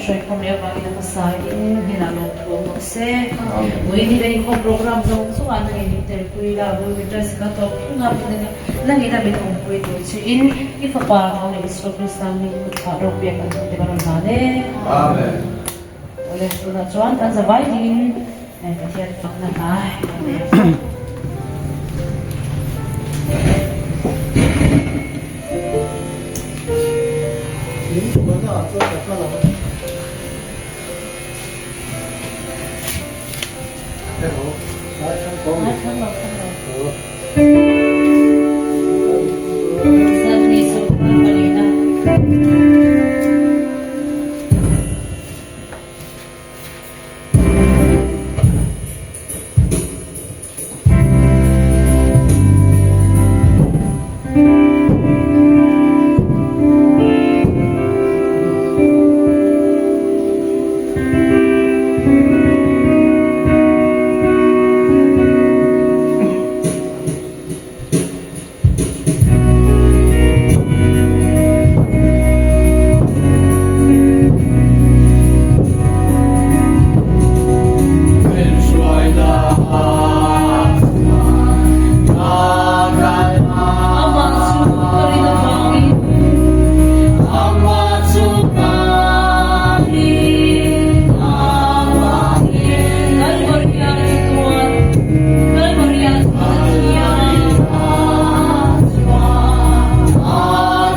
hruaikhawm leh avangin a hmasa in hnenah lawmthu awm rawh se. Vawiin hi inkhawm program zawng zawngah nangin min telpui la, vawiin min ṭaisik a tawp thleng a, nangin a min awmpui tur che in i fapa Rau leh Isua Krista hming thlah ropui a kan hmu te ka rawn hlan e. Amen. Awle, tunah chuan kan zavai dingin Pathian fakna hla i rawn nei ang. In chuan ah chuan ka kal ang. Hello, ngai thang ko. Ngai thang lo, thang lo. Sani sawmhma palina. Amah chu ka rin avangin Amah chu ka rin avangin Kalvaria chuan Kalvaria chuan a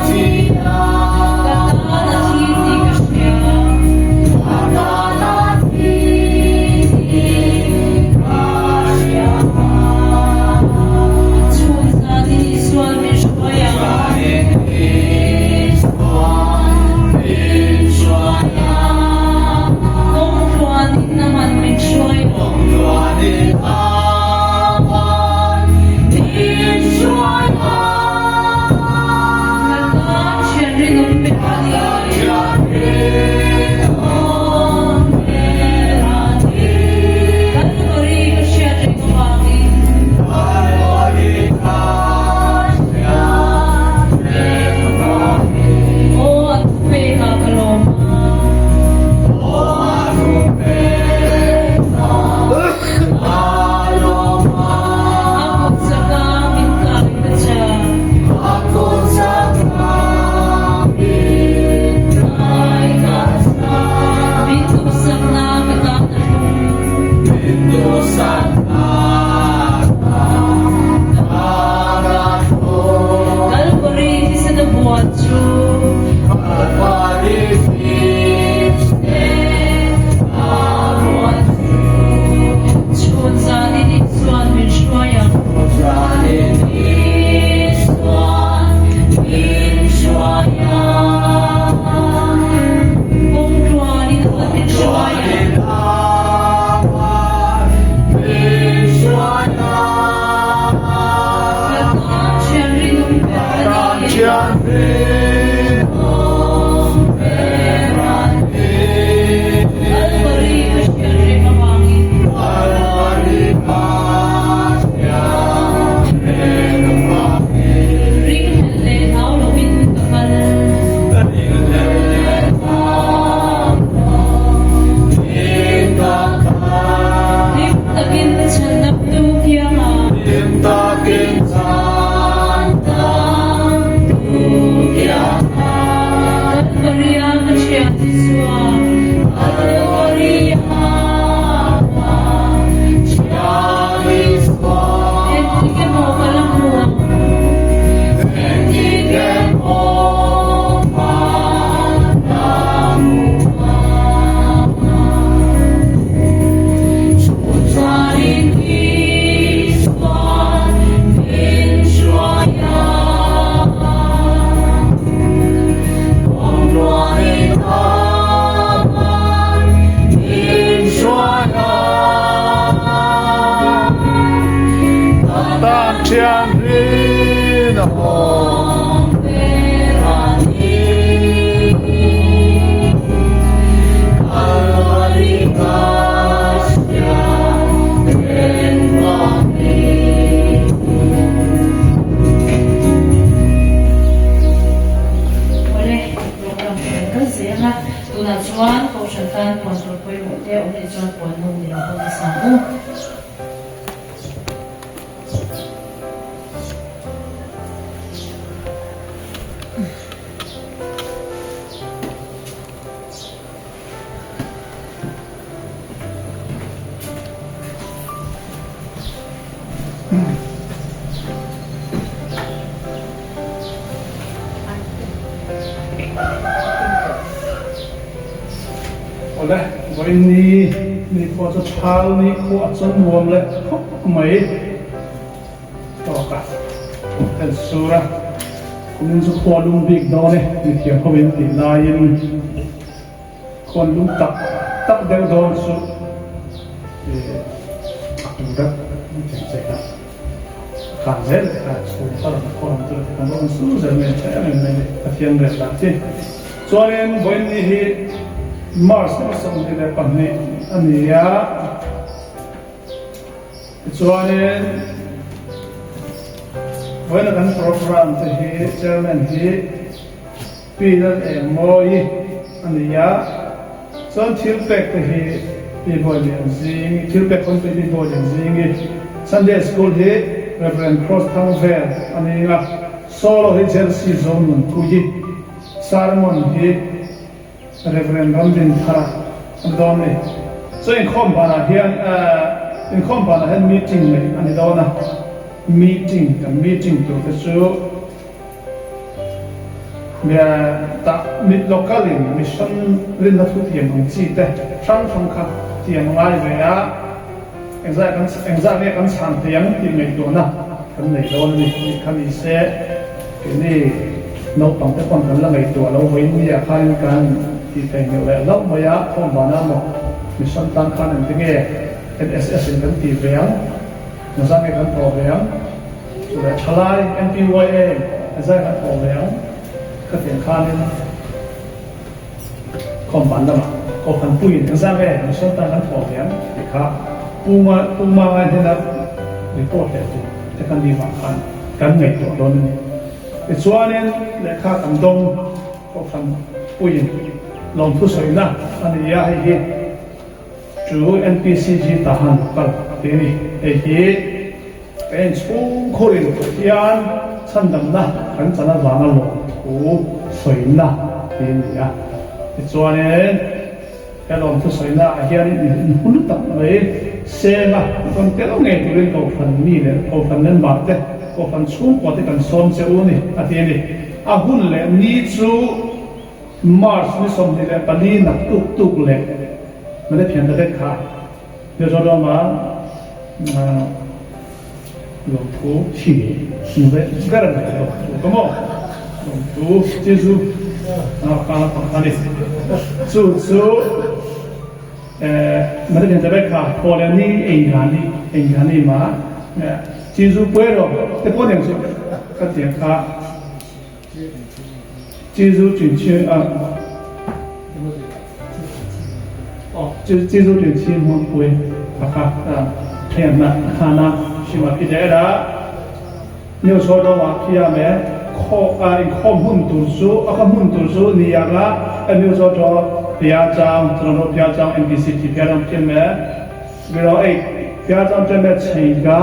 thi a. Ka tan a thi tih ka hria. Ka tan a thi tih ka hria. Chhun zanin Isuan min hruai a. Kawng tluanin aman min hruai. Ka tan thian rinawm pe a ni. Kalvari ka hriat reng avangin. Aw a thupek ah ka lawm a. A kut chaka min kai ka cha. A kut chaka min kai ka cha. Min duhsakna ka tan a hlum. Min duhsakna ka tan a hlum. Kalvari thisen a buan chu. Kalvari thisen a buan chu. Chhun zanin Isuan min hruai ang. Chhun zanin Isuan min hruai ang. Kawng tluanin Aman min hruai ang. Ka tan thian rinawm ber a ni. Kalvari ka hriat reng avangin. Ringhlelh leh hlau loin ka kal. Hlim takin chhanna tu kiangah. Kalvaria ka thian Isua, Kalvaria ka thian Isua. Engtik emaw ka la hmu ang, engtik emaw ka la hmu ang. Chutzanin Isua min hruai ang. Awle, program kan kal zel a, tunah chuan. Vawiin ni ni pawh chu thal ni khuh a chawn nuam leh khawp mai tawk a en sur a. Kumin chu khua lum bik dawn e mithiam ho in tih laiin khawn lum tak tak deuh dawn chu a tur deuh cheng cheng a. Kan zel leh kha chhung kha rawn khaw lam tur te kan rawn sur zel mai a tha em em mai a ni Pathian rel dan chi. Chuanin vawiin hi March ni 22 a ni a, tichuanin vawiina kan program te hi Chairman hi Pi Lal Engmawi a ni a, chuan thil pek te hi Pi Bawi Lian Zing, thil pek hawn pui Pi Bawi Lian Zingi, Sunday School hi Rev. Cross Thangvel a ni a, Solo hi Chelsea Zonun Puii, Sermon hi Rev. Ramdinthara a ni dawn a ni. Chuan inkhawm banah hian inkhawm banah hian meeting neih a ni dawn a, meeting kan meeting tur te chu, Tah mit local in mission rinna thu thiam ang chi te hrang hrang kha thiam a ngai ve a, engzah kan engzah nge kan chhan thei ang tih ngaihtuahna kan nei dawn a ni tih kha ni se keini naupang te pawn kan la ngaihtuah lo vawiin mi ah khanin kan tih thei ngheuh leh hlauh mai a, khawm vana maw mission tan khan engti nge NSS in kan tih ve ang, engzah nge kan thawh ve ang. Chuleh thalai MPYA a zai kan thawh ve ang ka tiang khanin khawmban lamah Kohhran puiin engzah nge mission tan kan thawh ve ang tih kha Pu Pu Mangai hnena report leh tur te kan ni vang khan kan ngaihtuah dawn a ni. Tichuanin lehkha kan dawng Kohhran puiin lawmthu sawina a ni a, hei hi chu NPCG Tahan kal tih a ni. Hei hi. Ka en chhungkhur in Pathian chhandamna kan chan avanga lawmthu sawina ti a ni a. Tichuanin he lawmthu sawina ah hian in hun tak mai senga rawn tel ngei turin Kohhran mi leh Kohhran member te, Kohhran chhungkua te kan sawm che u a ni a ti a ni. A hun leh ni chu March ni 24 nak tuk tuk leh Malaysian ta vek kha. Mizoram-a lawmthu thi ve ber a ni lawmthu ka maw lawmthu Jesu ka a ni chu chu Malaysian te kha Thawhleh ni Enghani Enghani ma Jesu puai rawh te pawh nen chu ka tiang kha Jesu chin a Jesu chin chin hmun pui a kha thiam na kha na hrim a phi de la New Sodom a phia me kho a in khom hun tur chu a ka hmun tur chu ni ya la New Sodom pia chang chron ro pia chang NPCT pia ram phim me Biro 8 pia chang te me chei ga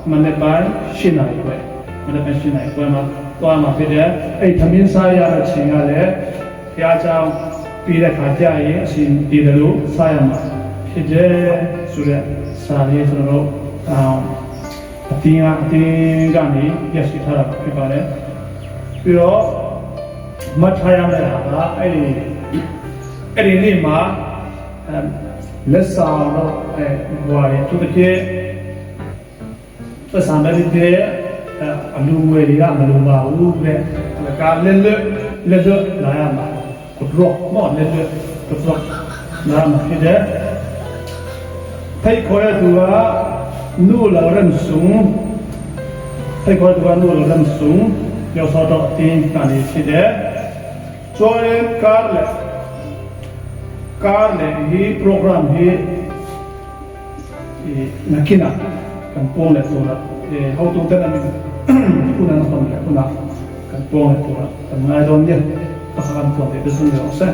man le pai shinai kwe man le pai shinai kwe ma to ma phi de ei thamin sa ya ra chei ga le ဘုရားကျောင်းပြီးတဲ့ခါကျရင်အရှင်ဒီတယ်လို့စရမှာဖြစ်တယ်ဆိုတဲ့စာလေးကျွန်တော်တို့အတင်းကအတင်းကနေရရှိထားတာဖြစ်ပါတယ်ပြီးတော့မှတ်ထားရမယ့်ဟာကအဲ့ဒီအဲ့ဒီနေ့မှာလက်ဆောင်တော့အဲဟိုဟာသူတစ်ပြည့် ပတ်စံပဲဖြစ်ဖြစ်အလူငွေတွေကမလိုပါဘူးတဲ့။ဒါကလက်လွတ်လက်လွတ်လာရမှာ။ကတော့မောလက်လွတ်ကတော့လာမှာဖြစ်တယ်။ဖိတ်ခေါ်ရသူကနုလောရမ်ဆုံဖိတ်ခေါ်သူကနုလောရမ်ဆုံပြောဆိုတော့အတင်းကနေဖြစ်တယ်။ကျောင်းကားလက်ကားလက်ဒီ program ဒီ Nakinah kan puang leh turah hotu ten an hun an hawn leh hunah kan puang leh turah kan ngai dawn nia a kha kan puan theih te chu ni rawh se.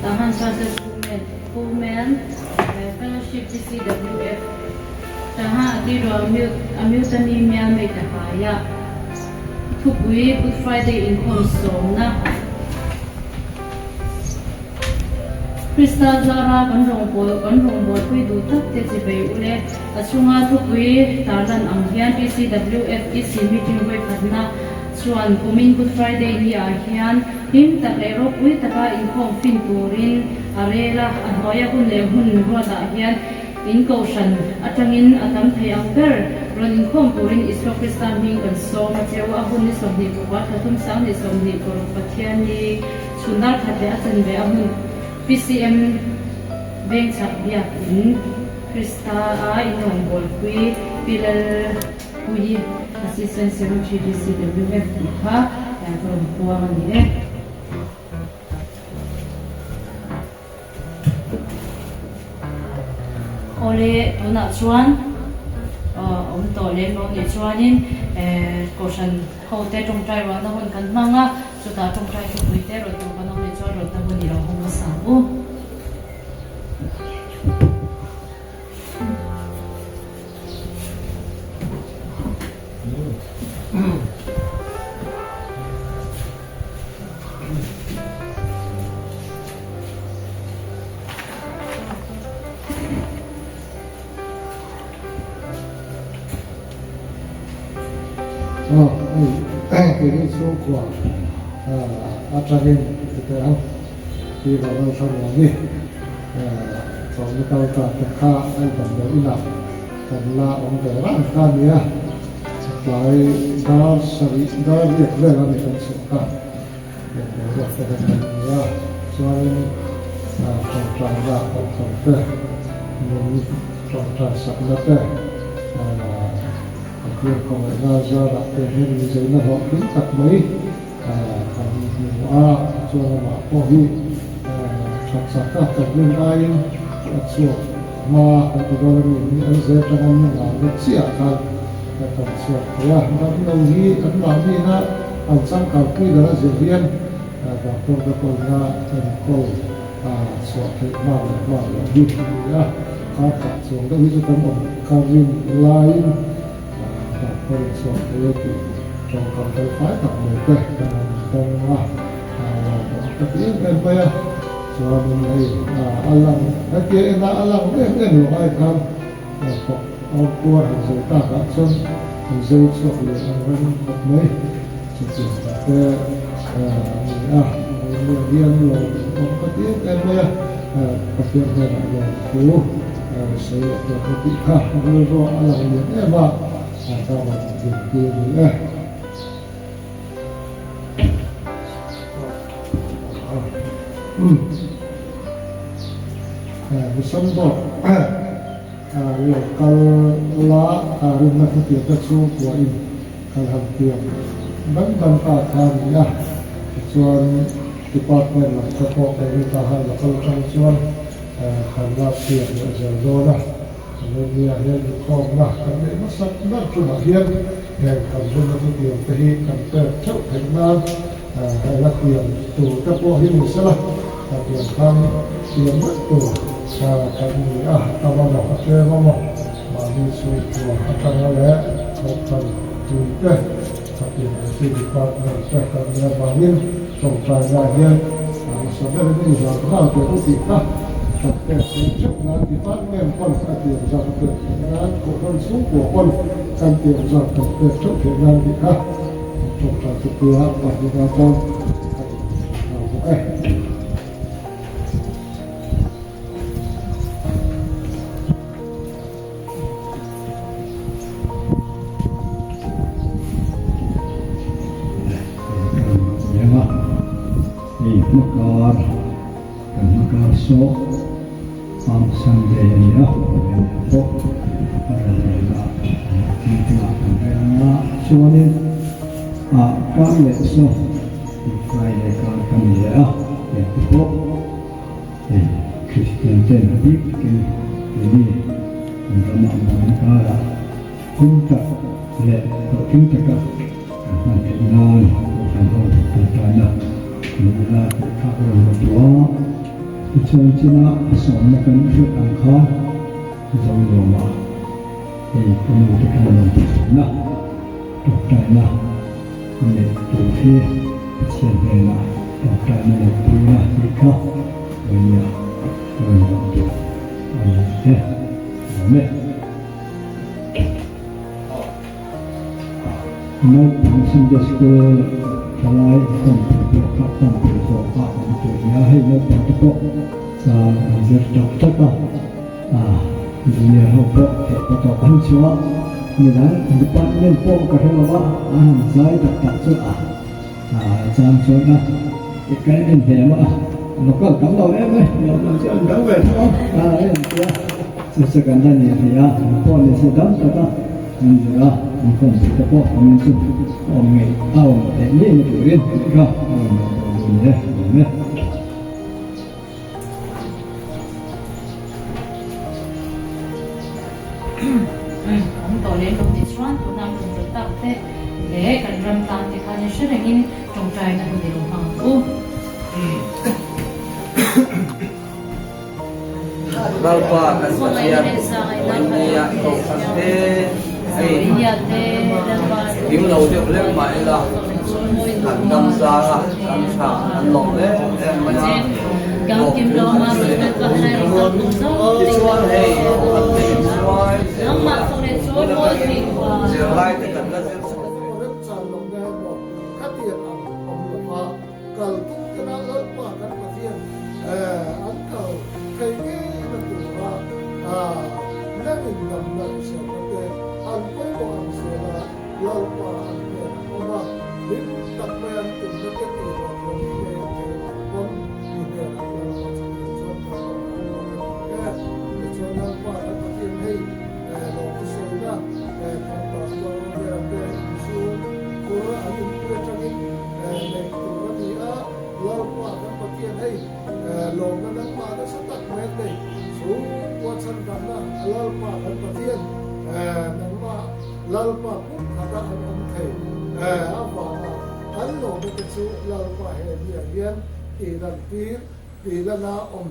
Tahan Sunday School Men Fellowship TCWF Tahan a ti ruah a mutany mia mei ta haia thupui Good Friday inkhawm sawmna. Krista zara kan rawngbawl kan rawngbawlpui duh tak te chi bei ule. A chunga thupui tarlan ang hian PCWFEC meeting vawikhatna chuan kumin Good Friday ni ah hian hlim tak leh ropui taka inkhawm fin turin a rel a, a hnuaia hun leh hmun ruatah hian in kohhran atangin a tam thei ang ber rawn inkhawm turin Isua Krista hming kan sawm a cheu a hun ni 20 pakua thla thum sang ni 20 paruk Pathian ni chhun dar khat leh a chanve a hmun PCM Vengchhak Biakin Krista a inrawngbawlpui Pi Lalpuii Assistant Secretary DCWF tih kha ka rawn puang a ni e. Awle tunah chuan awm tawh lem lo nih chuanin Kohhran hote tawngtai ruahna hun kan hmang a, chutah tawngtai thupui te rawn tur kan awm nih chuan rawtna hun i lo hawng hmasa ang u. Aw hei keini chhungkua atangin ti teh ang ti lo lo hram lo ni tlawmna kal ta te kha a damdawi inah kan la awm ve rang kha a nia tlai dar sarih dar riat vel a ni kan chhuah kha damdawi ruat te kan nei nia chuanin tawngtaina kohhran te min tawngtai sakna te Pathian khawngaihna zarah te hian mizeina hlawhtling tak mai kan hmu a, chuan amah pawh hi that chak a kan rin aiin a chhuak hma kan ti dawn a mi hi an zel tanga min ngalna chiah khan kan chhuak thei a, damlo hi an mahniina an changkalpui dan a zir hian doctor te pawhin a enkawl chhuah theih hma leh hma loh hi a ni a, kar khat chuang deuh hi chu kan awm ka rin laiin doctor in chhuak thei a tih tawngkam fel fai tak mai te kan han dawng a, lawmawm ka ti em em mai a, chuanin hei a lang hetia ena a lang em em lo ai khan thawk awm puar han zei takah chuan an zei chhuak leh ang reng khawp mai. Chutiang tak te a ni a, Nia hian lawm awm ka ti em em mai a, Pathian hnenah lawmthu sawi leh tur ka tih kha rilru a lang lian em a, ka rawn dintir ni e. Mission Board lo kal la rinna hetiang te chhungkuain Kan han tiam dang dang ta kha a ni a, tichuan department lam te pawh keini ta han la kal atang chuan kan la tiam leh zel dawn a, Romania hian inkhawmna kan neih hmasak ber tumah hian heng kan rinna thutiam te hi kan pek theuh theih nan hei la tiam tur te pawh hi ni sela, a tiam khan tiam vek tur kan ni a, a va maw a tlem a maw. Mahni chhungkua atanga leh thawhkhan puite khatin an chi department te kan nih avangin tawngtaina hian hmasa berin i zan nghal teh u tih kha kan pek theih theuh nan department pawn a tiam zat a pek theih nan kohhran chhungkua pawn kan tiam zat kan pek theuh theih nan tih kha tawngtai thupuia pahnihna tan kan nghal bawk e. Lenga hei hmakar kan hmakar saw Palm Sunday a ni a pawh a rawn leng a meeting ah kan reng a chuanin ah kar leh saw Good Friday kar kan ni leh a hengte pawh. Hei Kristian ten a bik takin keini kan ramah buaina karah hlim tak leh hlawhtling taka kan hman theih nan Kohhran ho tawngtaina nula tih kha ka rawn la duh a. Tichuan china a sawmna kan hriat ang khan Zonuama hei ka nu te khan rawn ti thin a, tawngtaina neih tur hi Pathian hnenah tawngtaina neih puina tih kha Vawinia. rawn lang duh a ni e. Amen. Naupang Sunday School thalai inkhawmpui pawh kha pampui zawh a awm tur nia, hei naupang te pawh chang an zir tak tak a, junior ho pawh theih pawh tawp an chhuah a, midang department pawh ka hre lo a, an han zai tak tak chu a chang chuan a kan en hnem a, local tam lo em e, lo chu an dang ve tho a, a en tia chu chu kan la ni thei a, pawh ni se dam tak a. An zir a, an khawmpui te pawh an in chu a awm ngei a awm theih ngei na turin tih kha a rawn dah tawh duh ni e, awm e. Awm tawh lem lo tih chuan tuna an rawn rawih tak te leh kan ram tan te khan in hre rengin tawngtaina hun i lo hmang ang u. Lalpa kan Pathian India kohhran te hei kim lo deuh lek mah ila kan dam zang a, kan tha kan lawm em em mai a, tichuan hei kohhran te inhruai zel a, hun atangin zirlai te kan la zir chho. Kal tum tena Lalpa kan Pathian an kal thei ngei na tura nangin damna i siamna te an pawimawh ang zela Lalpa an hnen an awm a, hlim tak mai an tumna te tih ruah chuan i hre thei ang pawn i hnenah Lalpa chutiang chuan kan awm ang bawk a ni e. Tichuan Lalpa kan Pathian hei lawmthu sawina kan pastor vel te inchhung khur an inpui atangin Neih tur a ni a, Lalpa kan Pathian hei lawmna nangmah nasa tak mai an nei. Chu puanchhan danna Lalpa kan Pathian nangmah Lalpa pum khata an awm thei avanga an lawmna te chu Lalpa he nia hian tihlan tir tihlana awm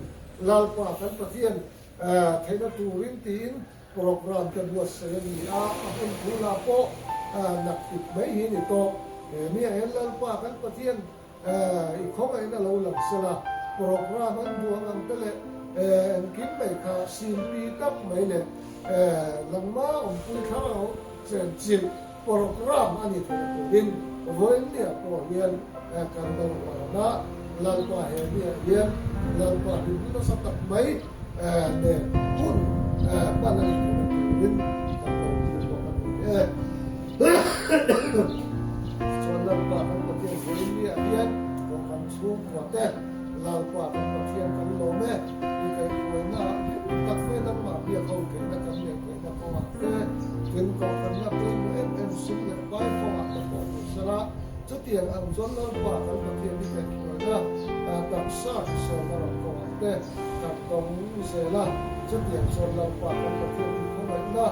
Lalpa kan Pathian theihna turin tiin Programme te buatsaih a ni a, a hun phunah pawh naktip mai hi ni tawh. He nia hian Lalpa kan Pathian i khawngaihna lo lang sela, programme an duang ang te leh engkim mai kha simpi tak mai leh langma awmpui thlarau chenchilh programme a ni theih turin vawiinniah pawh hian kan lo hlan a. Lalpa he niah hian Lalpa hlimna nasa tak mai nen hun hman a nih theihna turin kan lo thlir bawk a ni e. Chuan Lalpa kan Pathian vawiinniah hian kan chhungkua te Lalpa kan Pathian kan lawm e, i kaihhruaina ah hlim tak mai nangmah biak ho theihna kan neih theihna kawngah te, tin kohhranna pawimawh em em sum leh pai kawngah te pawh ni sela, chutiang ang chuan Lalpa kan Pathian i kaihhruaina taksa hriselna ram kawngah te kan tawng zel a, chutiang chuan Lalpa kan Pathian i khawngaihna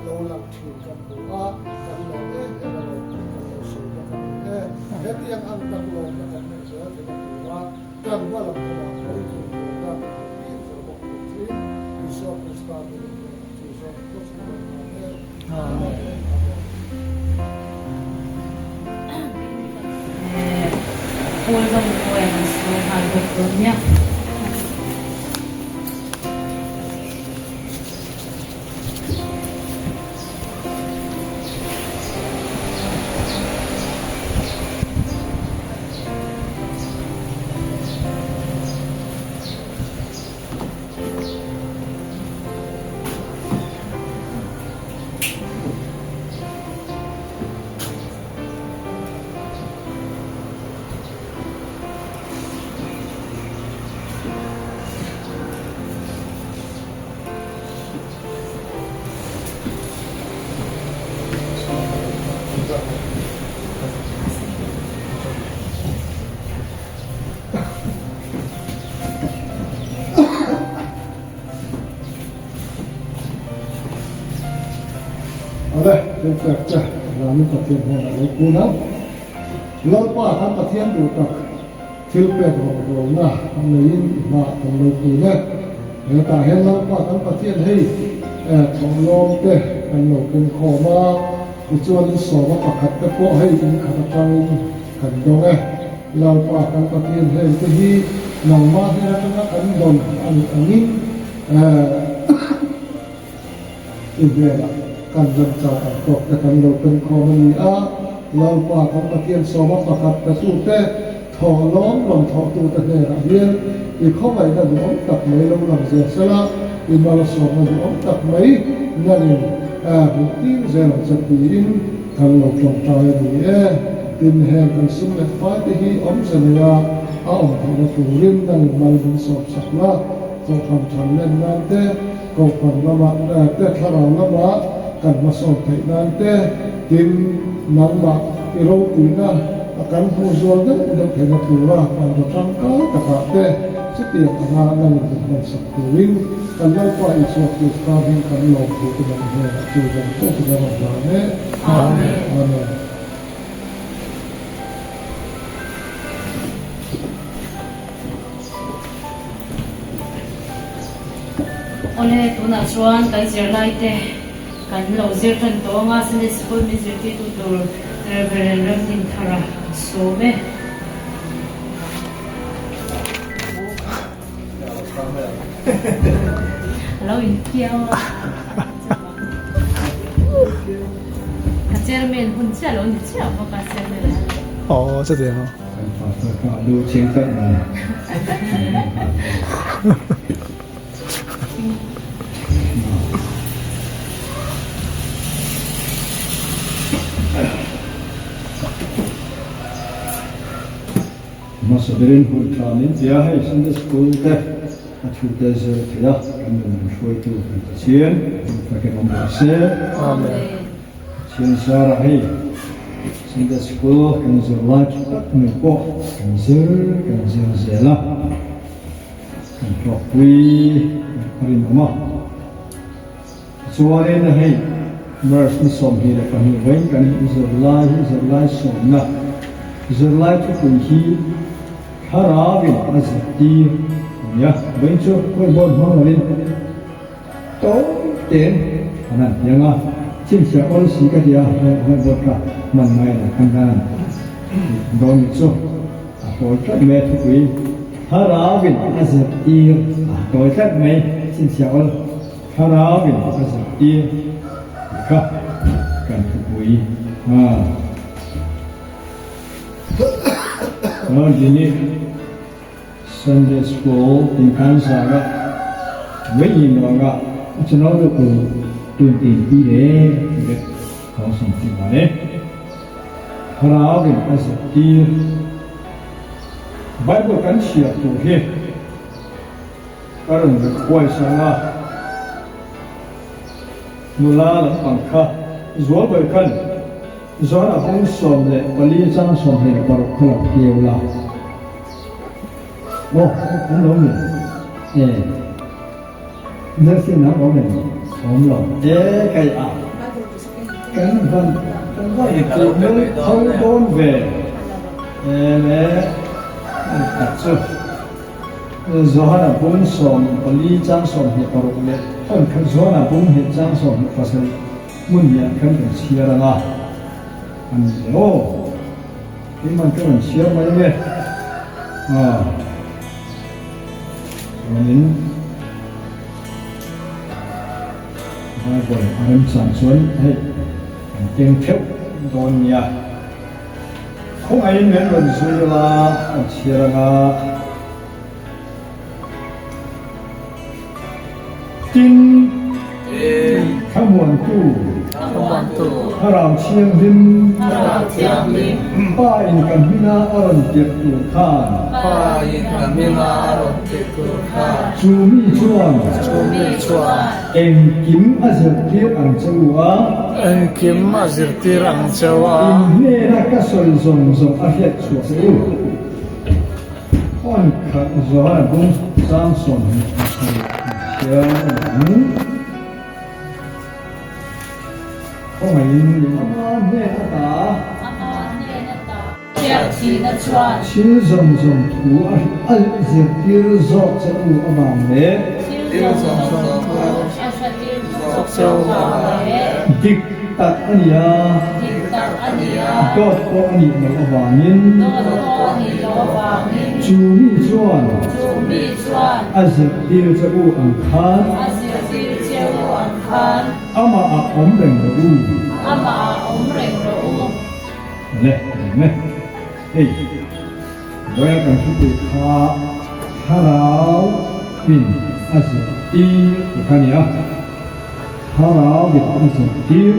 lo lang thin kan hmu a, kan lawm em em a lo tih kan lo sawi bawk a ni e. Hetiang ang tak lawmna kan neih zel theih a tura kan hma lam kawngah pawh i thunbuaina min hmuh tir zel bawk tur chuin Isua Krista hmingin hnenah chu zawng phawt chu kan lawm e. Amen. Paul zong mawi an sawi nghal bawk dawn nia. Awle, thil pek che Rami Pathian hnenah lo kun a. Lalpa kan Pathian duh tak thil pek rawngbawlna neiin i hmaah kan lo kun e. Hetah hian Lalpa kan Pathian hei thawhlawm te kan lo keng khawm a, tichuan in sawma pakhat te pawh hei in khat atangin kan dawng e. Lalpa kan Pathian heng te hi Nangmah hnen atanga kan dawn a nih angin i hnenah kan remchang ang tawk te kan lo pen khawm a ni a. Lalpa kan Pathian sawma pakhat petute thawh lawm rawn thawhtute hnenah hian i khawngaihna duhawm tak mai lo lang zel sela, i malsawmna duhawm tak mai nangin hmuh tir zel ang che tiin kan lo tawngtai a ni e. Tin, heng kan sum leh fai te hi awmze nei a, a awm theihna turin nangin mal min sawm sak la, kohhran than len nan te, kohhran lamah te, thlarau lamah kan hmasawn theih nan te, tin, nangmah i ropuina a kan hmuh zual deuh deuh theihna tura kan ra tangkai takah te chutiang anga nangin min hman sak turin kan Lalpa Isua Krista hming kan lawm thu te nang hnenah chu zawng pawh chu kan rawn hlan e. Amen. Amen. Awle, tunah chuan kan zirlaite kan lo zir tan tawh anga Sunday School min zirtirtu tur Reverend Ramdinthara an sawm e. A lo infiam a. Ka chairman hun chiah lo ni chiah bawk a chairman a. Aw chutiang aw. Kan pastor kha a lu chiang tlat mai. Hmasa berin hun tha min ti a, hei Sunday School te a thu te zir thei a, kan nun an hruaitu kan Pathian hun takin awm rawh se. Amen. Pathian zarah hei Sunday School kan zir lai tha tak mai pawh kan zir kan zir zel a, kan hlawkpui a rinawm a. Chuanin hei March ni 22 vawiin kan zirlai hi zirlai sawmna zirlai thupui hi thlarauin a zirtir a ni a, vawiin chu whiteboard hmang lovin tawi tein an han ti ang a, chhinchhiah awl si ka ti a, whiteboard kha hman ngai lo khan kan han tih dawn ni chu a tawi tlat mai a thupui thlarauin a zirtir a tawi tlat mai chhinchhiah awl. Thlarau in a zirtir tih kha kan thupui nghal. Lordini Sunday School tin khan zara Wei nuanga channel lu ku tun tin pi le le khong song ti ba le. Thlarau in a zirtir Bible kan chhiar tur hi Ka rawn request ang a, nula lampang kha Zualbawi khan John a bung 14 chang 26 kha lo keu la. Aw, an lo ni e. Mercy nang awm em? Awm lo. E kai a. Kan van kan van tih nul tho dawn ve. E le, tak chu. Johana bung 14 chang 26 leh hawn khat Johana bung 2 chang 27 hmun hian kan rawn chhiar ang a, a ni le aw. Keimah ka rawn chhiar mai ang e. Aw. Chuanin Bible a remchang chuan hei kan keng theuh dawn nia. Khawngaihin min rawn zui la, an chhiar ang a. Tin, Thlamuantu, Thlarau Thianghlim, Pa in ka hmina a rawn tirh tur khan, chu mi chuan engkim a zirtir ang che u a. Engkim a zirtir ang che u a. In hnena ka sawi zawng zawng a hriat chhuah che u. Hawn khat Zohar bung chang 27 chhiar a ni ang. Khawngaihin min ama hnen ata. Ama hnen ata. Hriat thihna chuan. Thil zawng zawng thu a zirtir zawk che u avang leh. Thil zawng zawng thu a hratir zawk che u avang leh. Dik tak a ni a. Dik tak a ni a. Dawt pawh a nih loh avangin. Chu mi chuan. A zirtir che u ang khan. Amah ah awm reng rawh u. Le, reng e. Hei, vawiin kan thupui kha Thlarau in a zirtir ti kha a ni a. Thlarau in a zirtir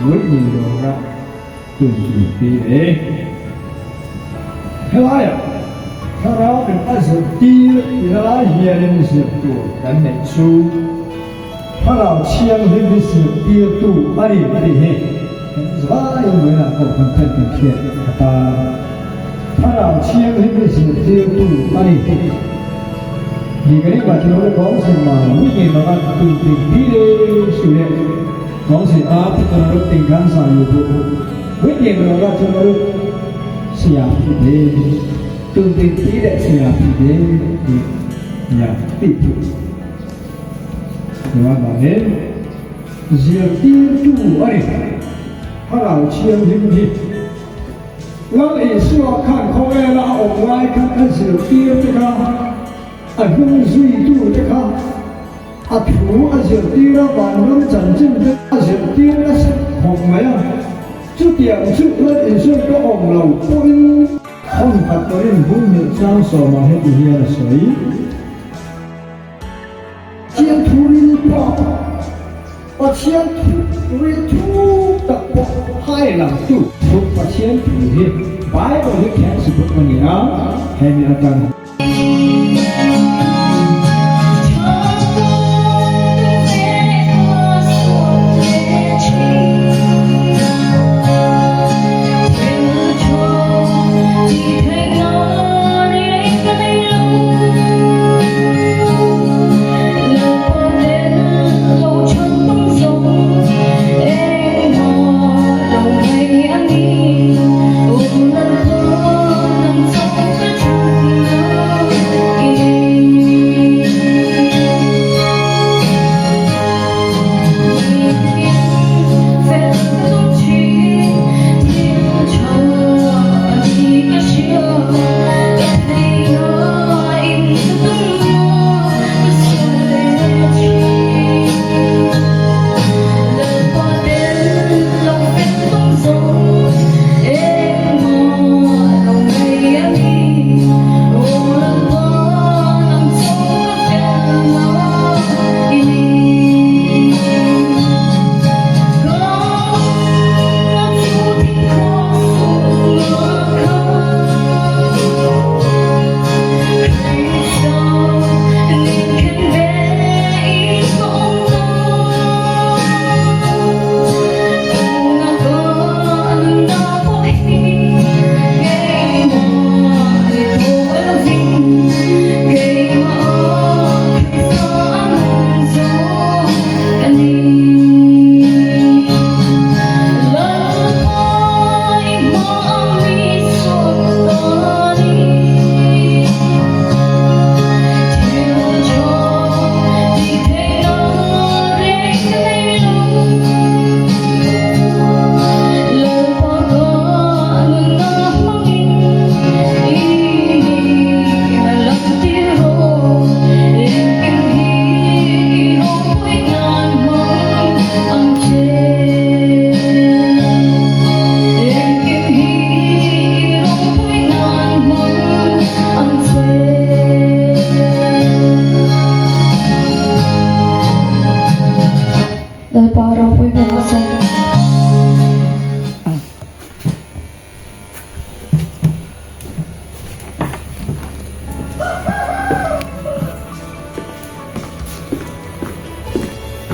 vawiin lawra tum inti e. Helaiah Thlarau in a zirtir ti lai hianin zir tur kan neih chu Thlarau Thianghlim hi zirtirtu a ni tih hi kan zaiin vawiinah pawh kan then kan hriat atan Thlarau Thianghlim hi zirtirtu a ni tih ni ka ring mah thil kawng sin ma wi ngei manga tum ting pi le su le kawng sin a pi ton ru ting khan sa yu bu wi ngei ma ra chun ru sia pi de tum ting pi le sia pi de ni ya pi pu Chuan zirtirtu a ni. Thlarau Thianghlim hi Lal Isua khan khawvela a awm lai khan a zirtir te kha, a hnung zuitu te kha, a thu a zirtir a, vanram chanchin te a zirtir nasa khawp mai a. Chutiang chu Lal Isuan ka awm lo pawhin Hmun khat pawhin Bunghnilh chang sawmah heti hian a sawi. Pathian thu ril pawh, Pathian thu ril thu tak pawh hai langtu. Thu Pathian thu hi Bible hi text book a ni a, hemi atang.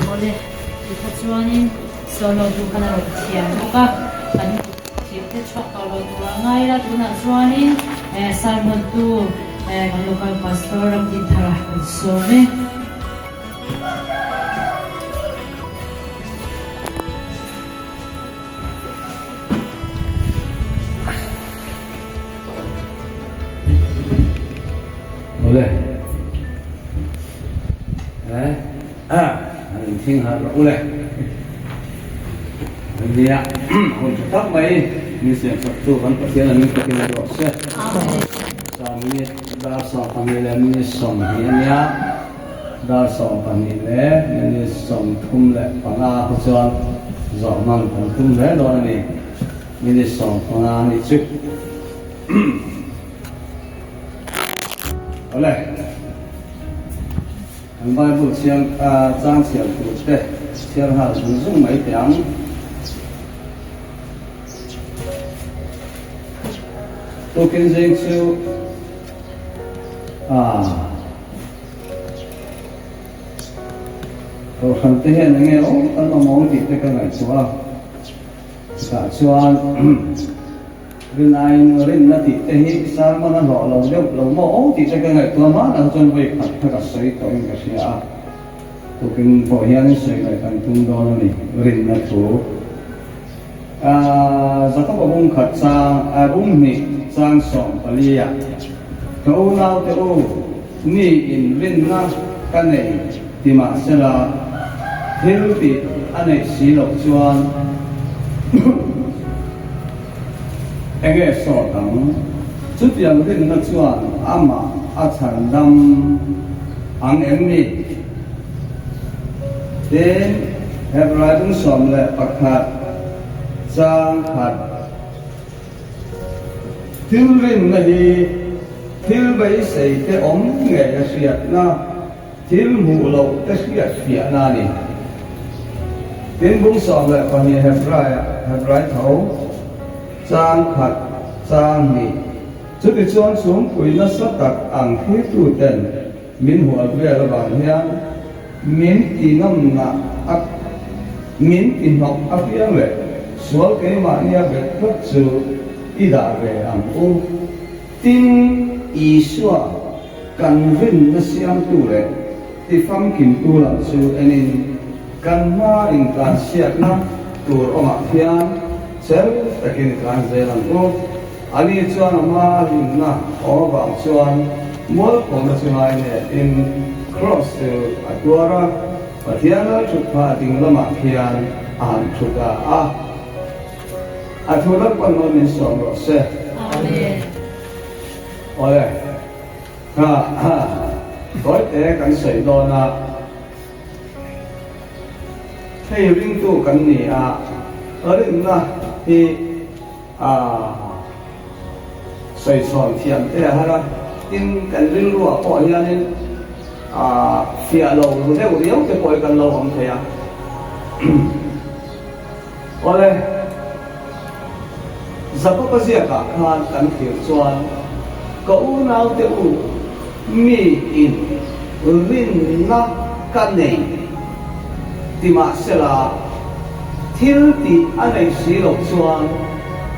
Awle, tikha chuanin solo tu khan a rawn thiam bawk a, kan thiam te chhuak tawh lo tur a ngai la, tunah chuanin sermon tu kan local pastor Ramdinthara kan sawm e. Awle. Eh, ah, an thing har rawh ule. Nia. Hun tha tak mai min siam sak tu kan Pathian a min takin a rawh se. Sa minute dar 12 leh minute 20 a nia. Dar 12 leh minute 35 te chuan zawh hman kan tum hle dawn a ni. Minute 15 a nih chu. Awle. An Bible chhiar chang chhiar tur te chhiar nghal zung zung mai teh ang. Tukin zing chu ah Kohhran te hian enge aw kan awm awm tih te ka ngaihtuah a, chutah chuan Rinaiin rinna tih te hi sermon a hlawh lo deuh lo maw aw tih te ka ngaihtuah hma tak chuan vawi khat kha ka sawi tawhin ka hria a, tukin pawh hian sawi leh kan tum dawn a ni, rinna thu. Jakob-a bung khat chang, bung hnih chang 14 ah, Ka unaute u, mi in rinna ka nei ti mahsela thil tih a neih si loh chuan, Enge sawt ang? Chutiang rinna chuan amah a chhan dam ang em ni? Tin, Hebrai bung 11 chang khat thil rinna hi thil beisei te awm ngei a hriatna, Thil hmuh loh te hriat fiahna a ni. Tin, bung 12 Hebraia, Hebrai tho, chang khat, chang hnih. Chutichuan chhungpui nasa tak ang thirtuten min hual vel avang hian min ti nawmna a, min ti hnawk apiang leh sual keimahnia bet tlat chu i dah ve ang u. Tin, Isua kan rinna siamtu leh tifamkimtu lam chu enin kan hma intlansiakna tur awmah khian chel takin i tlan zel ang u. Ani chuan a hma a hlimna awm avang chuan mualkhawmna chu ngai netin Kraws chu a tuar a, Pathian lal thut phah ding lamah khian a han thu ta a. A thu lam pawn maw min sawm rawh se. Amen. Awle. Ha ha. Tawite kan sawi dawn a. Hei ringtu kan ni a, rinna hi a sawi chhawn thiam te a har a. Tin, kan rilruah pawh hianin a fiah lo ru deuh riau te pawh hi kan lo awm thei a. Awle, Jakob-a ziakah khan kan thlir chuan, Ka unaute u, mi in rinna ka nei ti mahsela, thil tih a nei si loh chuan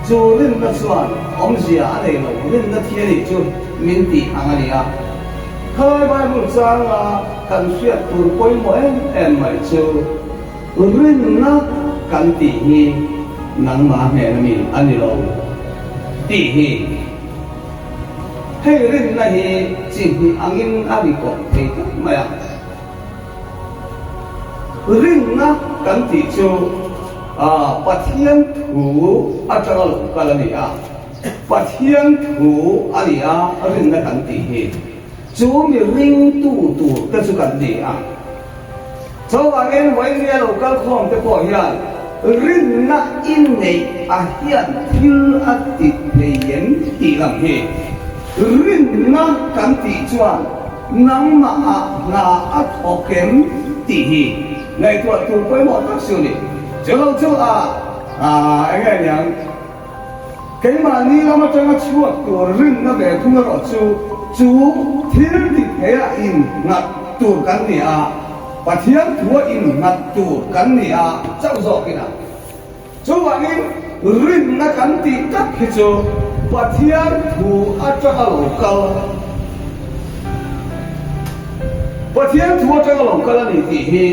chu rinna chuan awmzia a nei lo, rinna thi a nih chu min tih ang a ni a. Khalai Bible changa kan hriat tur pawimawh em em mai chu, Rinna kan tih hi nangmah hnena mi a ni lo tih hi. Hei rinna hi chi hnih angin a ri kawp thei tlat mai a. Rinna kan tih chu Pathian thu atanga lo kal a ni a, Pathian thu a ni a rinna kan tih hi. Chu mi ringtu tur te chu kan ni a. Chuvangin Vawinia lo kal khawm te pawh hian rinna inneih a hian thil a ti thei em tih lam hi rinna kan tih chuan nangmah ah hna a thawk em tih hi ngaihtuah tur pawimawh tak chu a ni. Chu lo chu a eng nge niang? Keimahni lam atanga chhuak tur rinna ve thung erawh chu chu thil ti theia innghat tur kan ni a, Pathian thua innghat tur kan ni a chauh zawkin a. Chuvangin rinna kan tih tak hi chu Pathian thu atanga lo kal, Pathian thu atanga lo kal a ni tih hi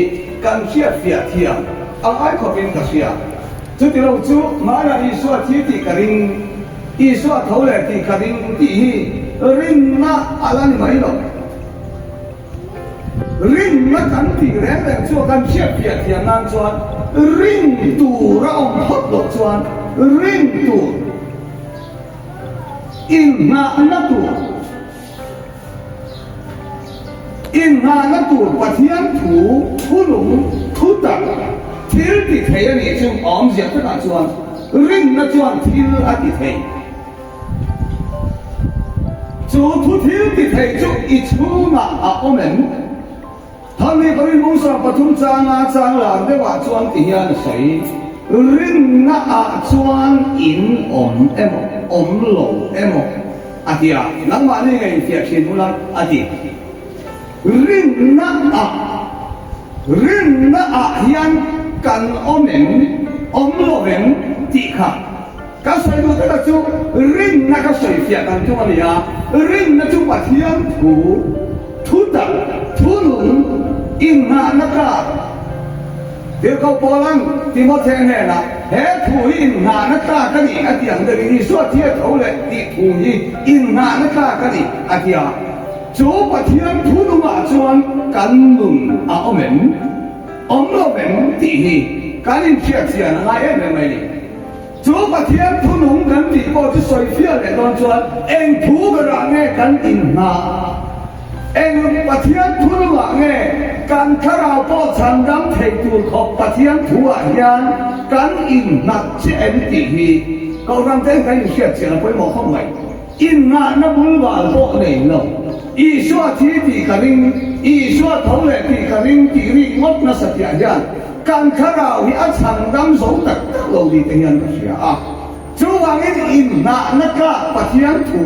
kan hriatfiah thiam a ngai khawpin ka hria. Chuti lo chu hmanah Isua thi tih ka ring, Isua tho leh tih ka ring tih hi rinna a la ni mai lo. Rinna kan tih reng reng chu kan hriatfiah thiam nan chuan. rin tur a awm phawt loh chuan rin tur inngahna tur inngahna tur Pathian thu thunung thu tak thil ti thei a nih chu awmzia takah chuan rinna chuan thil a ti thei. Chu thu thil ti thei chu i chhungah a awm em? Thangni Korin Musa pathum changa chang lar deuhah chuan ti hian a sawi, Rinna ah chuan in awm emaw, awm lo emaw a ti a, nangmahni ngei infiah thin ula a ti. Rinna ah, rinna ah hian kan awm em, awm lo em tih kha Ka sawi duh taka chu rinna ka sawi fiah kan tum a ni a, rinna chu Pathian thu, thu tak, thu nung, inngahna tlak. Tirhkoh Paula'n Timothe hnenah, He thu hi inngahna tlak a ni a ti ang deuhin Isua thi a tho leh tih thu hi inngahna tlak a ni a ti a. Chu Pathian thu nungah chuan kan nun a awm em? Awm lo em? tih hi kan inhriat chian a ngai em em mai a ni. Chu Pathian thunung kan tih pawh chu sawi fiah leh dawn chuan eng thu berah nge kan inhnah? Eng Pathian thunungah nge kan thlarau pawh chhandam thei tur khawp Pathian thuah hian kan inhnat che em tih hi Kohhran ten kan inhriat chian a pawimawh khawp mai. Inngahna bulbal pawh nei lo. Isua thi tih ka ring, Isua tho leh tih ka ring tih rik ngawt nasa tiah hian kan thlarau hi a chhandam zo tak tak lo ni te hian ka hria a. Chuvangin inngahna tlak Pathian thu,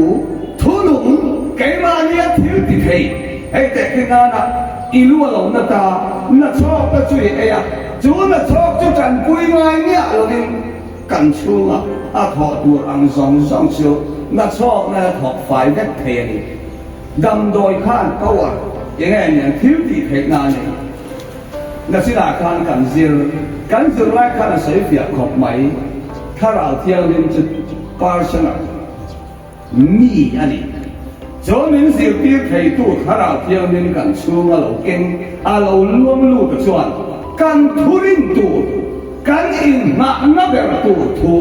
thunung, keimahnia thil ti thei, hei teh khi nana i lu a lo na ta, na chhawk ta chu i ei a, chu na chhawk chu tanpui ngai miah lovin, Kan chhunga a thawh tur ang zawng zawng chu nachhawkna la thawk fai vek thei a ni. Damdawi khan power eng nge niang thil tih theihna a nei. Nachinah khan kan zir, kan zir lai khan a sawi fiah khawp mai. Thlarau Thianghlim chu personal, mi a ni. Chu min zirtir theitu Thlarau Thianghlim kan chhunga lo keng a lo luang lut a chuan kan thurin tur, kan inngahna ber tur thu,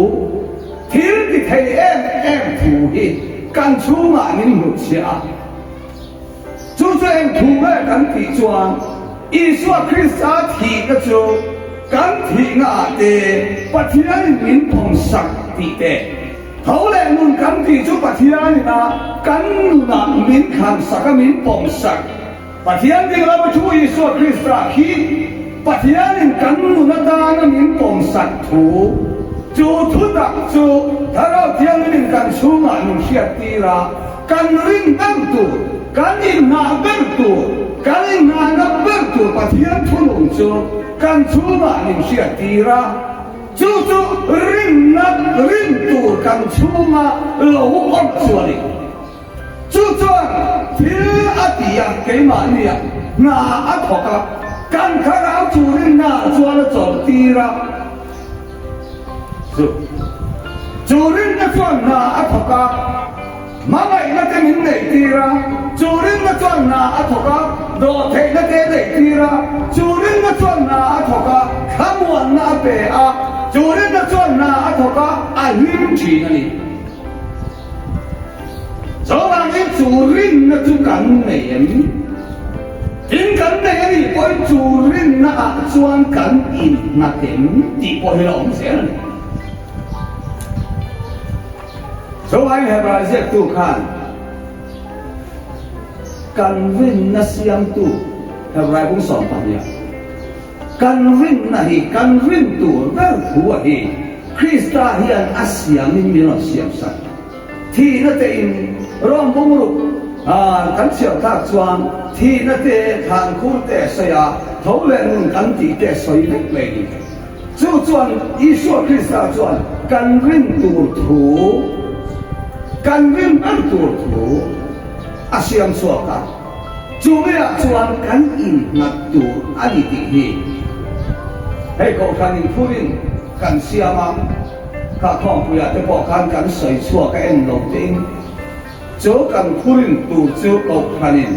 thil ti thei em em thu hi kan chhungah min hnutchhiah a. Chu chu eng thu nge kan tih chuan Isua Krista thihna chu kan thihna ah te Pathianin min phawmsak tih te, Tho leh nun kan tih chu Pathianin a kan nunah min thlansak a, min pawmsak. Pathian ding lama thu Isua Krista khi Pathianin kan nun atana min pawmsak thu, chu thu tak chu Thlarau Thianghlimin kan chhungah min hriattir a, kan rin ber tur, kan inngah ber tur, kan inngahna ber tur Pathian thunung chu kan chhungah min hriattir a. Chu chu rinna rin tur kan chhunga lo awm chu a ni. Chu chuan thil a ti a, keimahnia hna a thawk a, kan thlarau chu rinna ah chuan a chawlhtir a. Chu chu rinna chuan hna a thawk a. Hmangaihna te min neih tir a, chu rinna chuan hna a thawk a, dawhtheihna te a neih tir a, chu rinna chuan hna a thawk a, thlamuanna a pe a, chu rinna chuan hna a thawk a, a hlim thin a ni. Chuvangin chu rinna chu kan nei em? Tin, kan nei a nih pawhin chu rinna ah chuan kan innghat em tih pawh hi la awm zel a ni. Chuvangin Hebrai ziaktu khan kan rinna siamtu Hebrai bung 12 kan rinna hi kan rin tur ber thu a hi Krista hian a siamin min rawn siamsak thihna te in Rom bung ruk kan chhiar thlak chuan thihna te thlankhur te a sawi a tho leh nun kan tih te a sawi vek mai a ni. Chu chuan Isua Krista chuan kan rin tur thu, kan rin ber tur thu a siam chhuak a, chu meiah chuan kan innghat tur a ni tih hi hei Kohhran inthurin kan siam a, kha khawmpuiah te pawh khan kan sawi chhuak a en lo tein chu kan thurin tur chu Kohhranin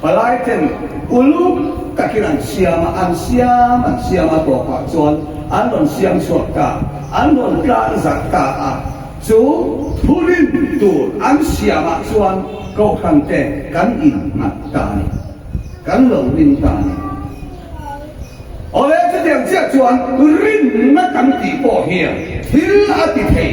Palai ten uluk takin an siam a, an siam an siam a tawpah chuan. an rawn siam chhuak ta, an rawn tlang zarh ta a. Chu thurin tur an siamah chuan Kohhran te kan innghat ta a ni, kan lo ring ta a ni. Awle, chutiang chiah chuan rinna kan tih pawh hian thil a ti thei,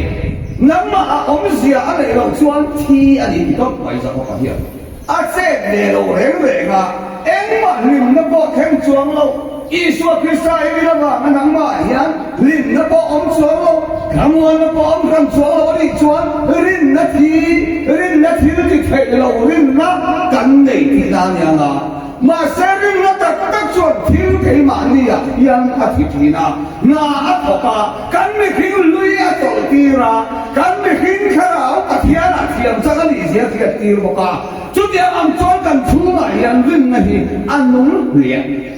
nangmah a awmzia a neih loh chuan thi a ni ti tawp mai Jakob-a hian a chet ve lo reng reng a, engmah hlimna pawh thleng chuang lo. Isua Krista i rin avanga nangmah hian hlimna pawh awm chuang lo, thlamuanna pawh awm hran chuang lo a nih chuan rinna thi, rinna thil ti theih lo rinna kan nei tihna a ni ang a. Mahse rinna tak tak chuan thil keimahniah hian a thi thin a, hna a thawk a, kan mihring hlui a tawlh tir a, kan mihring thlarau Pathianah thiam chak a nih zia hriat tir bawk a. Chutiang ang chuan kan chhungah hian rinna hi a nung hliah hliah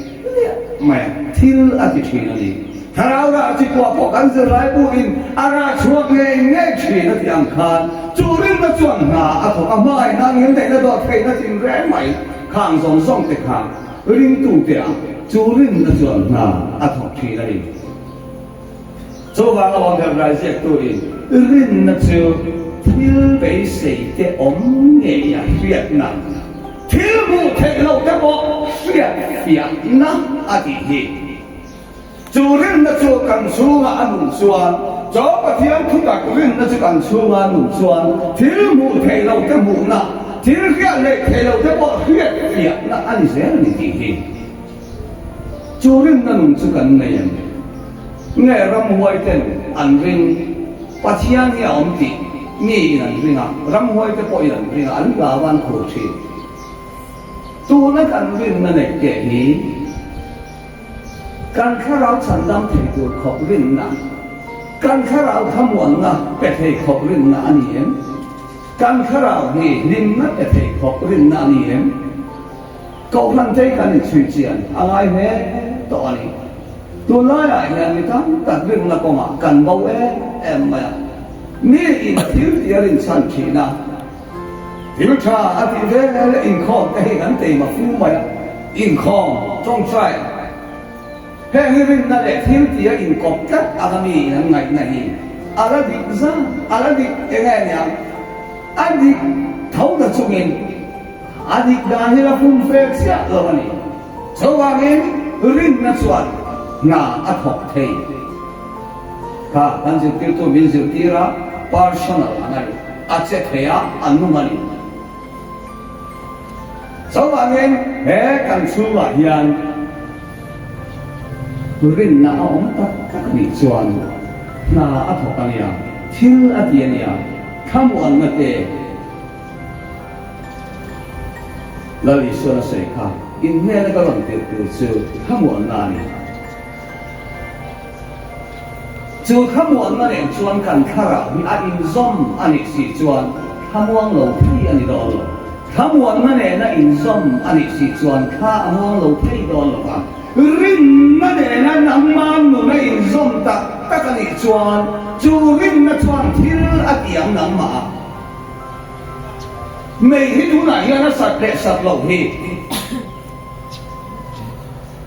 mai a, thil a ti thin a ni. Thlarau rah chi kuah pawh kan zirlai buin a rah chhuak ngei ngei thin a tih ang khan chu rinna chuan hna a thawk a, hmangaihna ngilneihna dawt theihna chin reng mai. Khang zawng zawng te kha ringtute ah chu rinna chuan hna a thawk thin a ni. Chuvang a awm Hebrai ziaktu in rinna chu thil beisei te awm ngei a hriatna, thil hmuh theih loh te pawh hriatfiahna a tih hi. Chu rinna chu kan chhungah a nun chuan, Chaw Pathian thutak rinna chu kan chhungah a nun chuan, thil hmuh theih loh te hmuhna, thil hriat leh theih loh te pawh hriat fiahna a ni zel a ni tih hi. Chu rinna nun chu kan nei em? Nge ramhuai ten an ring, Pathian hi a awm tih mi in an ring a, ramhuai te pawhin an ring a, an hlau a, an khur thin. Tuna kan rinna neih te hi, Kan thlarau chhandam thei tur khawp rinna, kan thlarau thlamuanna pe thei khawp rinna a ni em? Kan thlarau hi hlimna pe thei khawp rinna a ni em? Kohhran te kan inchhui chian a ngai hle tawh a ni. Tunlaiah hian mi tam tak rinna kawngah kan bo em em mai a. Mi in thil tih a rinchhan thin a. Thil tha a tih ve leh inkhawm te hi kan teima fu mai a, inkhawm, tawngtai, heng hi rinna leh thil tia inkawp tlat anga mi in an ngaihna hi a la dik zan, a la dik eng nge niang, a dik tho ta chungin a dik dan hi la pum fe chiah lo a ni. Chuvangin rinna chuan hna a thawk thei. Kha kan zirtirtu min zirtir a, personal ang a ni. A che thei a, a nung a ni. Chuvangin he kan chhungah hian rinna a awm tak tak nih chuan hna a thawk a nia, thil a ti a nia, thlamuanna te Lal Isuan a sawi kha, inhnena ka rawn tirh tur chu thlamuanna a ni. Chu thlamuanna nen chuan kan thlarau hi a inzawm a nih si chuan thlamuang lo thei a ni dawn lo. Thlamuanna nena inzawm a nih si chuan thla a muang lo thei dawn lo va. Rinna nena nangma nun a inzawm tak tak a nih chuan chu rinna chuan thil a tiang nangmah a. Mei hi tunah hian a sat leh sat loh hi.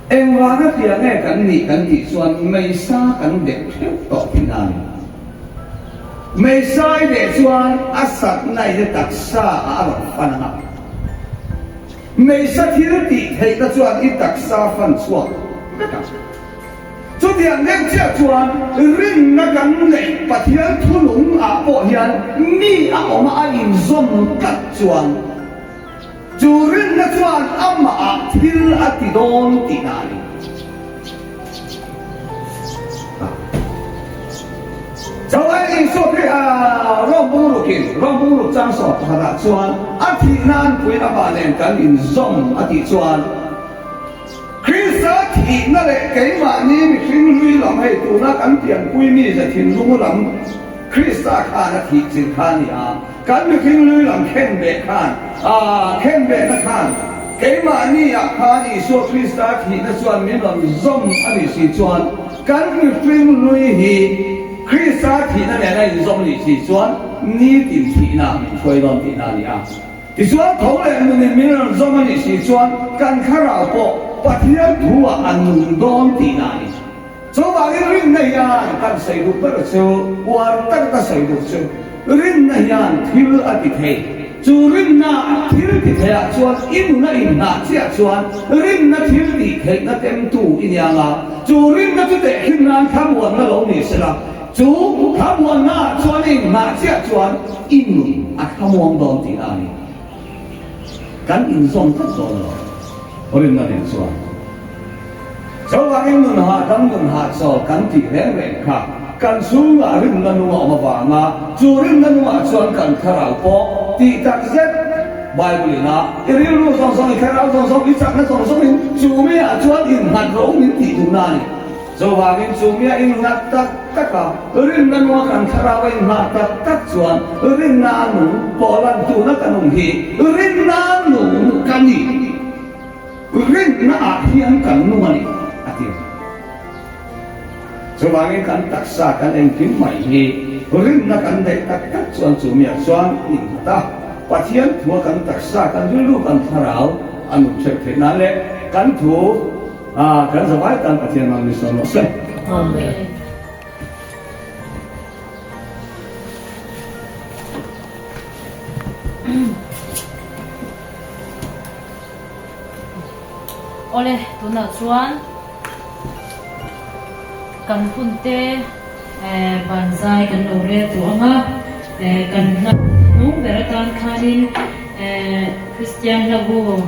Engvanga tia nge kan nih kan tih chuan meisa kan deh theuh tawh thin a ni. Meisai deh chuan a satna in a taksa ah a rawn fan ang a. Meisa thil tih theihna chuan i taksa fan chhuak vek ang. Chutiang deuh chiah chuan rinna kan neih Pathian thunung ah pawh hian mi a awm a a inzawm tlat chuan, Chu rinna chuan amahah thil a ti dawn tihna a ni. Chauhai Isua Khrih-a Rom bungruk-in Rom bungruk chang sawm pakhatah chuan a thihna an puiin amah nen kan inzawm a tih chuan Krista thihna leh keimahni mihring hlui lam hei tuna kan pianpui mi ze thinlung lam Krista khan a thih chilh kha a ni a. Kan mihring lui lam khen beh khan, aa khen behna khan, keimahni ah khan Isua Krista thihna chuan min rawn zawm a nih si chuan, kan mihring lui hi Krista thihna nena inzawm a nih si chuan nitin thihna min hruai dawn tihna a ni a. Tichuan tho leh nunin min rawn zawm a nih si chuan kan thlarau pawh Pathian thu ah a nung dawn tihna a ni. Chuvangin rinna hian kan sawi duh ber chu, uar taka ka sawi duh chu, rinna hian thil a ti thei. Chu rinna thil ti theiah chuan i nuna inhnah chiah chuan rinna thil tih theihna temtu i nia nga, chu rinna chu tehkhin nan thlamuanna lo ni sela, chu thlamuannaah chuan i inhnah chiah chuan i nun a thlamuang dawn tihna a ni. Kan inzawm tlat dawn lo, rinna nen chuan. Chuvangin nun hahdam nun hahchawl kan tih reng reng kha kan chhungah rinna nung a awm avanga chu rinna nungah chuan kan thlarau pawh tih tak zet Bible in a i rilru zawng zawng, i thlarau zawng zawng, i chakna zawng zawngin chu miah chuan innghat ro min tih duhna a ni. Chuvangin chu miah innghat tak tak a, rinna nunga kan thlarau a innghat tak tak chuan rinna nung pawh lan tuna kan awm hi rinna nung ka ni. Rinna ah hian kan nung a ni, a ti. Chuvangin kan taksa kan engkim mai hi rinna kan neih tak tak chuan chu miah chuan innghat a, Pathian thua kan taksa, kan rilru, kan thlarau a nun hrep theih nan leh kan thu kan zavai tan Pathian hmang ni sawn rawh se. Amen. Awle, tunah chuan kan hun te banzai kan lo rel tawh ang a, kan hla hnung ber atan khanin Kristian hlabu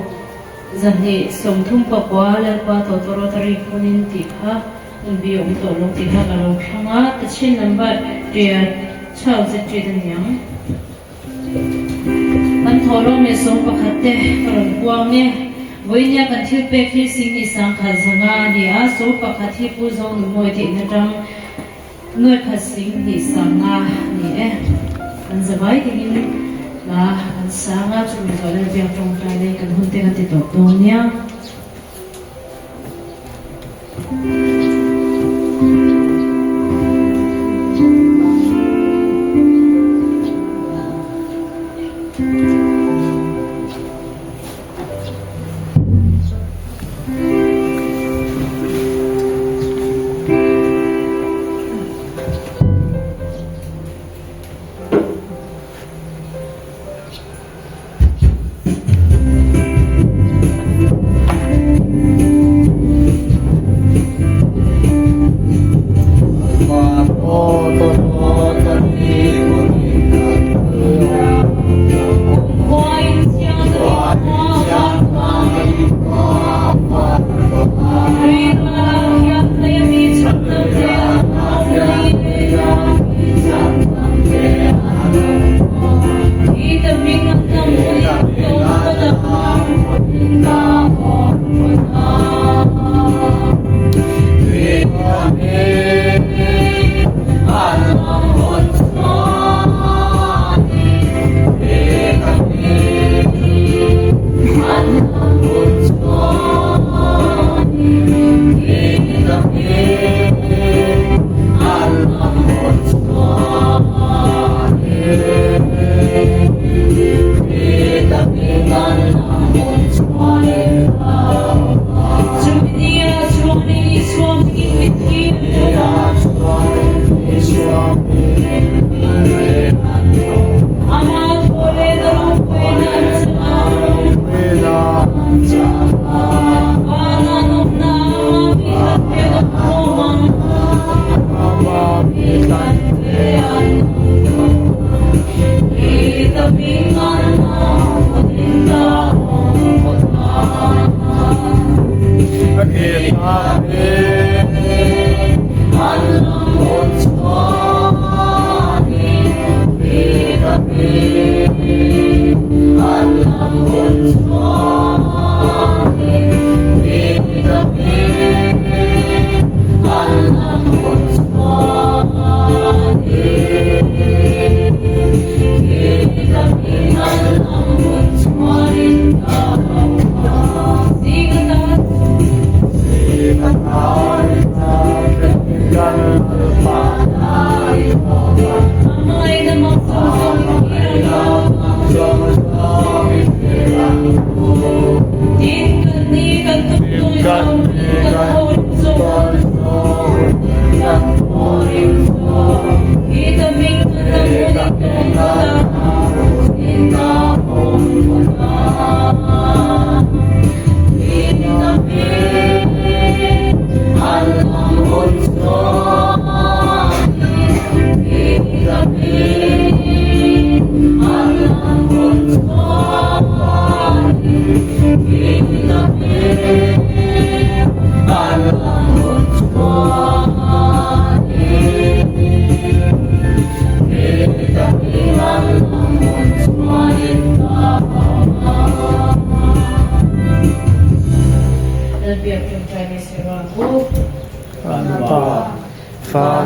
234 Lalpa Tawtawrawt a rik hunin tih kha hun bi a awm tawh lo tih kha ka lo thlang a, tichhin number ṭiat chau zet ṭit a ni ang. Kan thawhlawm leh 11 te ka rawn puang e. Vawinia kan thil pek hi Singni sangkhat zanga a ni a, 11 hi Pu Zonumawi tihna tang nuaikhat Singni sanga a ni e. Kan zavai dingin hla kan sang a, chumi zawh leh biak tawngtai leh kan hun te kan ti tawp dawn nia.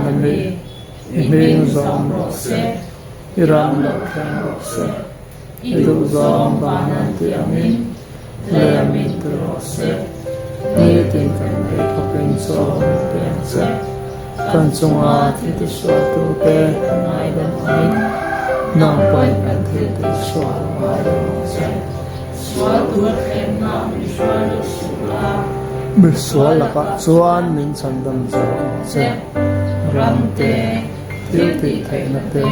Vana mi, i hming zawm rawh se, i ram lo thleng rawh se, i duhzawng van an tih angin lei a min ti rawh se. Nitin kan ei khawpin chaw min pe ang che. Kan chunga thi tisualtute kan ngaidam angin nang pawhin kan thil tihsual ngaidam ang che. Sual tura thlenna min hruai loh suh la. Misual lakah chuan min chhandam zawk ang che. Ram te, thil tih theihna te,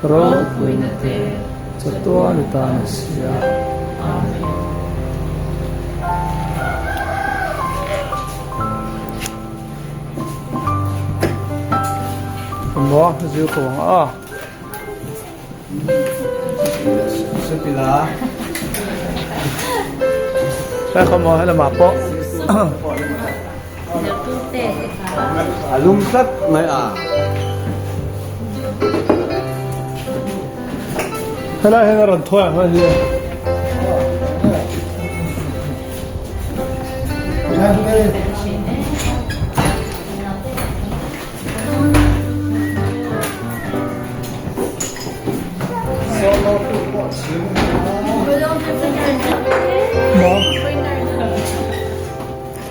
ropuina te, chatuan i tan a si a. Amen. Maw zir ko ang a. Sai khaw maw helamah pawh. A lum tlat mai a. Helai hian a rawn thawi ang hi.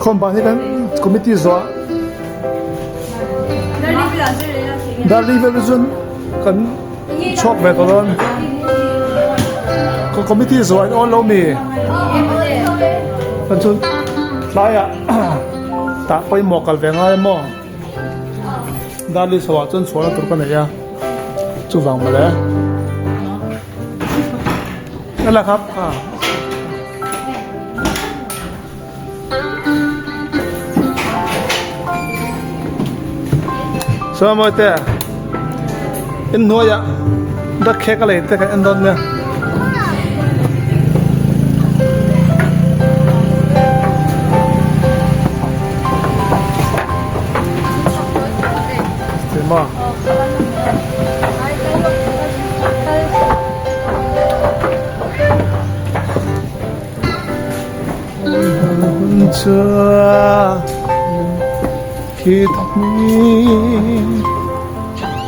Khawm ban hi kan committee zawh Darli vel chu kan chhuak ve tawh dawn committee zawh an awn lo mi kan chu tlaiah tah pawimawh kal ve ngai maw. Darli chho ah chuan chhuahna tur ka nei a, chuvang mawle. Ela khap kha. Saw mawi te, in hnuaiah dak khek a lei te kha en dawn nia.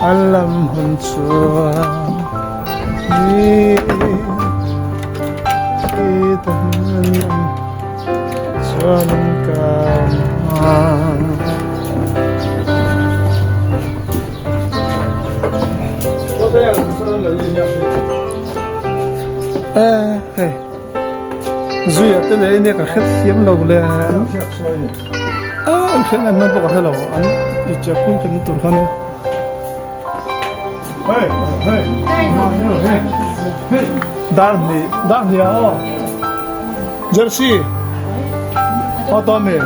A lam hun chuan Zuia te leh nia ka hret thiam lo le a an hriat nan pawh ka hre lo an inchepui kan tur khan Dar hnih dar hnih ah aw Jersey aw tawh mi.